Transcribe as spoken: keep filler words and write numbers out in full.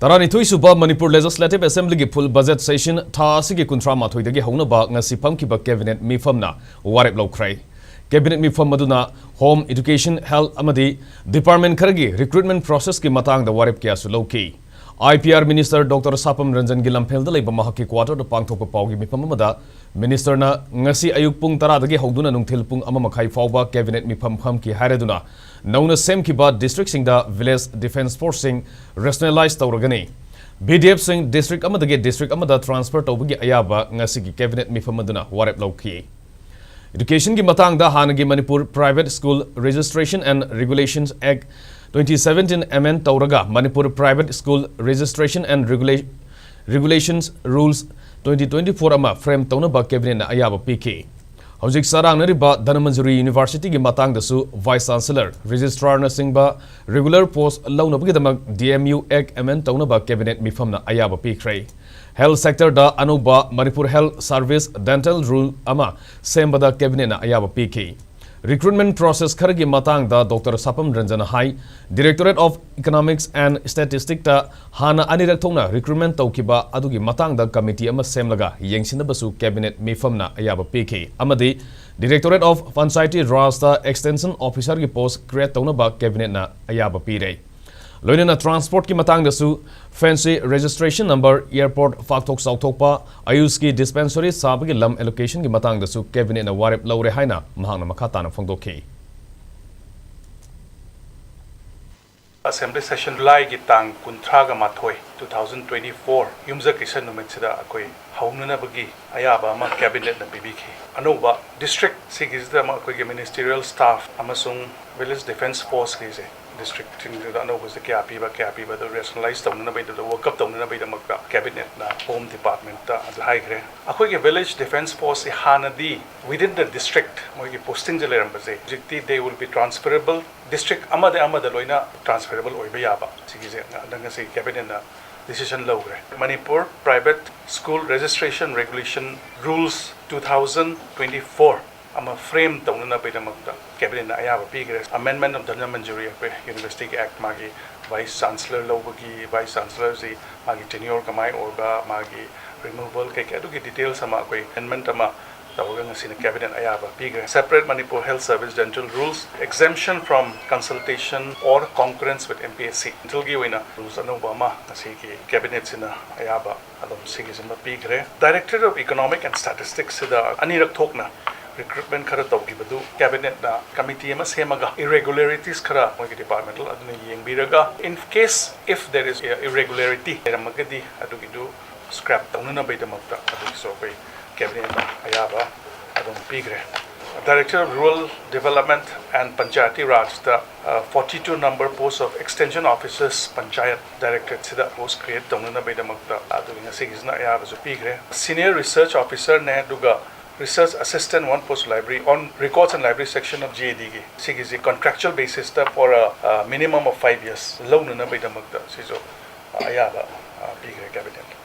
ꯇꯔꯥꯅꯤꯊꯣꯏ ꯁꯨꯕ Manipur Legislative Assemblyꯒꯤ full budget session ꯊꯥ ꯑꯁꯤꯒꯤ ꯀꯨꯟꯊ꯭ꯔꯥ ꯃꯥꯊꯣꯏꯗꯒꯤ ꯍꯧꯅꯕ ꯉꯁꯤ ꯐꯝꯈꯤꯕ cabinet ꯃꯤꯐꯝꯅ ꯋꯥꯔꯦꯞ ꯂꯧꯈ꯭ꯔꯦ꯫ Cabinet ꯃꯤꯐꯝ ꯑꯗꯨꯅ Home, Education, Health ꯑꯃꯗꯤ department ꯈꯔꯒꯤ recruitment processꯀꯤ ꯃꯇꯥꯡꯗ ꯋꯥꯔꯦꯞ ꯀꯌꯥꯁꯨ ꯂꯧꯈꯤ꯫ IPR Minister Doctor ꯁꯥꯄꯝ ꯔꯟꯖꯟꯒꯤ ꯂꯝꯐꯦꯜꯗ ꯂꯩꯕ ꯃꯍꯥꯛꯀꯤ quarterꯗ ꯄꯥꯡꯊꯣꯛꯄ ꯄꯥꯎꯒꯤ ꯃꯤꯐꯝ ꯑꯃꯗ ministerꯅ ꯉꯁꯤ ꯑꯌꯨꯛ ꯄꯨꯡ ꯇꯔꯥꯗꯒꯤ ꯍꯧꯗꯨꯅ ꯅꯨꯡꯊꯤꯜ ꯄꯨꯡ ꯑꯃ ꯃꯈꯥꯏ ꯐꯥꯎꯕ cabinet ꯃꯤꯐꯝ ꯐꯝꯈꯤ ꯍꯥꯏꯔꯗꯨꯅ ꯅꯧꯅ ꯁꯦꯝꯈꯤꯕ districtꯁꯤꯡꯗ village defence forceꯁꯤꯡ rationalise ꯇꯧꯔꯒꯅꯤ꯫ VDFꯁꯤꯡ district ꯑꯃꯗꯒꯤ district ꯑꯃꯗ transfer ꯇꯧꯕꯒꯤ ꯑꯌꯥꯕ ꯉꯁꯤꯒꯤ cabinet ꯃꯤꯐꯝ ꯑꯗꯨꯅ ꯋꯥꯔꯦꯞ ꯂꯧꯈꯤ꯫ Educationꯒꯤ ꯃꯇꯥꯡꯗ ꯍꯥꯟꯅꯒꯤ Manipur Private School Registration and Regulations Act twenty seventeen amend ꯇꯧꯔꯒ Manipur Private School Registration and Regula-, Regulations Rules twenty twenty-four ꯑꯃ frame ꯇꯧꯅꯕ cabinetꯅ ꯑꯌꯥꯕ ꯄꯤꯈꯤ꯫ ꯍꯧꯖꯤꯛ ꯆꯔꯥꯡꯅꯔꯤꯕ ꯙꯅꯃꯟꯖꯨꯔꯤ Universityꯒꯤ ꯃꯇꯥꯡꯗꯁꯨ Vice Chancellor, Registrarꯅꯆꯤꯡꯕ regular post ꯂꯧꯅꯕꯒꯤꯗꯃꯛ DMU Act amend ꯇꯧꯅꯕ cabinet ꯃꯤꯐꯝꯅ ꯑꯌꯥꯕ ꯄꯤꯈ꯭ꯔꯦ꯫ Health sectorꯗ ꯑꯅꯧꯕ Manipur Health Service Dental Rule ꯑꯃ ꯁꯦꯝꯕꯗ cabinetꯅ ꯑꯌꯥꯕ ꯄꯤꯈꯤ꯫ Recruitment process ꯈꯔꯒꯤ ꯃꯇꯥꯡꯗ Doctor ꯁꯥꯄꯝ ꯔꯟꯖꯟꯅ high, Directorate of Economics and Statisticꯇ ꯍꯥꯟꯅ ꯑꯅꯤꯔꯛ ꯊꯣꯛꯅ recruitment ꯇꯧꯈꯤꯕ ꯑꯗꯨꯒꯤ ꯃꯇꯥꯡꯗ committee ꯑꯃ ꯁꯦꯝꯂꯒ ꯌꯦꯡꯁꯤꯟꯅꯕꯁꯨ cabinet ꯃꯤꯐꯝꯅ ꯑꯌꯥꯕ ꯄꯤꯈꯤ ꯑꯃꯗꯤ Directorate of Panchayati Rajꯇ extension officerꯒꯤ post create ꯇꯧꯅꯕ cabinetꯅ ꯑꯌꯥꯕ ꯄꯤꯔꯦ꯫ ꯂꯣꯏꯅꯅ transportꯀꯤ ꯃꯇꯥꯡꯗꯁꯨ fancy registration number, airport ꯄꯥꯛꯊꯣꯛ ꯆꯥꯎꯊꯣꯛꯄ, ꯑꯌꯨꯁꯀꯤ dispensary ꯁꯥꯕꯒꯤ ꯂꯝ allocationꯒꯤ ꯃꯇꯥꯡꯗꯁꯨ cabinetꯅ ꯋꯥꯔꯦꯞ ꯂꯧꯔꯦ ꯍꯥꯏꯅ ꯃꯍꯥꯛꯅ ꯃꯈꯥ ꯇꯥꯅ ꯐꯣꯡꯗꯣꯛꯈꯤ꯫ Assembly session Julyꯒꯤ ꯇꯥꯡ ꯀꯨꯟꯊ꯭ꯔꯥꯒ ꯃꯥꯊꯣꯏ, two thousand twenty-four, ꯌꯨꯝꯁꯀꯩꯁ ꯅꯨꯃꯤꯠꯁꯤꯗ ꯑꯩꯈꯣꯏ ꯍꯧꯅꯅꯕꯒꯤ ꯑꯌꯥꯕ ꯑꯃ cabinetꯅ ꯄꯤꯕꯤꯈꯤ꯫ ꯑꯅꯧꯕ district ꯁꯤꯒꯤꯁꯤꯗ ꯑꯃ ꯑꯩꯈꯣꯏꯒꯤ ministerial staff ꯑꯃꯁꯨꯡ village defence forceꯀꯤꯁꯦ districtꯁꯤꯡꯗꯨꯗ ꯑꯅꯧꯕꯁꯦ ꯀꯌꯥ ꯄꯤꯕ, ꯀꯌꯥ ꯄꯤꯕ ꯑꯗꯨ rationalise ꯇꯧꯅꯅꯕꯒꯤꯗꯃꯛꯇ, work up ꯇꯧꯅꯅꯕꯒꯤꯗꯃꯛꯇ cabinetꯅ Home Departmentꯇ ꯑꯗꯨ ꯍꯥꯏꯈ꯭ꯔꯦ꯫ ꯑꯩꯈꯣꯏꯒꯤ village defence forceꯁꯤ ꯍꯥꯟꯅꯗꯤ within the district ꯃꯣꯏꯒꯤ postingꯁꯦ ꯂꯩꯔꯝꯕꯁꯦ, ꯍꯧꯖꯤꯛꯇꯤ they will be transferable, district ꯑꯃꯗ ꯑꯃꯗ ꯂꯣꯏꯅ transferable ꯑꯣꯏꯕ ꯌꯥꯕ, ꯁꯤꯒꯤꯁꯦ ꯉ-, ꯉꯁꯤ cabinetꯅ decision ꯂꯧꯈ꯭ꯔꯦ꯫ Manipur Private School Registration Regulation Rules two thousand twenty-four ꯑꯃ frame ꯇꯧꯅꯅꯕꯒꯤꯗꯃꯛꯇ cabinetꯅ ꯑꯌꯥꯕ ꯄꯤꯈ꯭ꯔꯦ꯫ Amendment of Dhanamanjuri ꯑꯩꯈꯣꯏ Universityꯒꯤ Act ꯃꯥꯒꯤ Vice Chancellor ꯂꯧꯕꯒꯤ, Vice Chancellorꯁꯤ ꯃꯥꯒꯤ tenure ꯀꯃꯥꯏ ꯑꯣꯏꯕ, ꯃꯥꯒꯤ removal ꯀꯩꯀꯩ ꯑꯗꯨꯒꯤ details ꯑꯃ ꯑꯩꯈꯣꯏ amendment ꯑꯃ ꯇꯧꯔꯒ ꯉꯁꯤꯅ cabinet ꯑꯌꯥꯕ ꯄꯤꯈ꯭ꯔꯦ꯫ Separate Manipur Health Service Dental Rules, Exemption from Consultation or Concurrence with M P S C, dentalꯒꯤ ꯑꯣꯏꯅ rules ꯑꯅꯧꯕ ꯑꯃ ꯉꯁꯤꯒꯤ cabinetꯁꯤꯅ ꯑꯌꯥꯕ ꯑꯗꯨꯝ ꯁꯤꯒꯤꯁꯤꯃ ꯄꯤꯈ꯭ꯔꯦ꯫ Directorate of Economic and Statisticsꯁꯤꯗ ꯑꯅꯤꯔꯛ ꯊꯣꯛꯅ recruitment ꯈꯔ ꯇꯧꯈꯤꯕꯗꯨ cabinetꯅ committee ꯑꯃ ꯁꯦꯝꯃꯒ irregularities ꯈꯔ ꯃꯣꯏꯒꯤ departmental ꯑꯗꯨꯅ ꯌꯦꯡꯕꯤꯔꯒ, in case if there is irregularity ꯂꯩꯔꯝꯃꯒꯗꯤ ꯑꯗꯨꯒꯤꯗꯨ scrap ꯇꯧꯅꯅꯕꯒꯤꯗꯃꯛꯇ ꯑꯗꯨꯒꯤꯁꯨ ꯑꯩꯈꯣꯏ cabinetꯅ ꯑꯌꯥꯕ ꯑꯗꯨꯝ ꯄꯤꯈ꯭ꯔꯦ꯫ Director of Rural Development and Panchayati Rajꯇ forty two number post of Extension Officers Panchayat Directorateꯁꯤꯗ post create ꯇꯧꯅꯅꯕꯒꯤꯗꯃꯛꯇ ꯑꯗꯨꯒꯤ ꯉꯁꯤꯒꯤꯁꯤꯅ ꯑꯌꯥꯕꯁꯨ ꯄꯤꯈ꯭ꯔꯦ꯫ Senior Research Officerꯅꯦ, ꯑꯗꯨꯒ Research Assistant one post Library on Records and Library Section of G A Dꯒꯤ ꯁꯤꯒꯤꯁꯤ contractual basisꯇ for a, a minimum of five years ꯂꯧꯅꯅꯕꯒꯤꯗꯃꯛꯇ ꯁꯤꯁꯨ ꯑꯌꯥꯕ ꯄꯤꯈ꯭ꯔꯦ cabinetꯅ꯫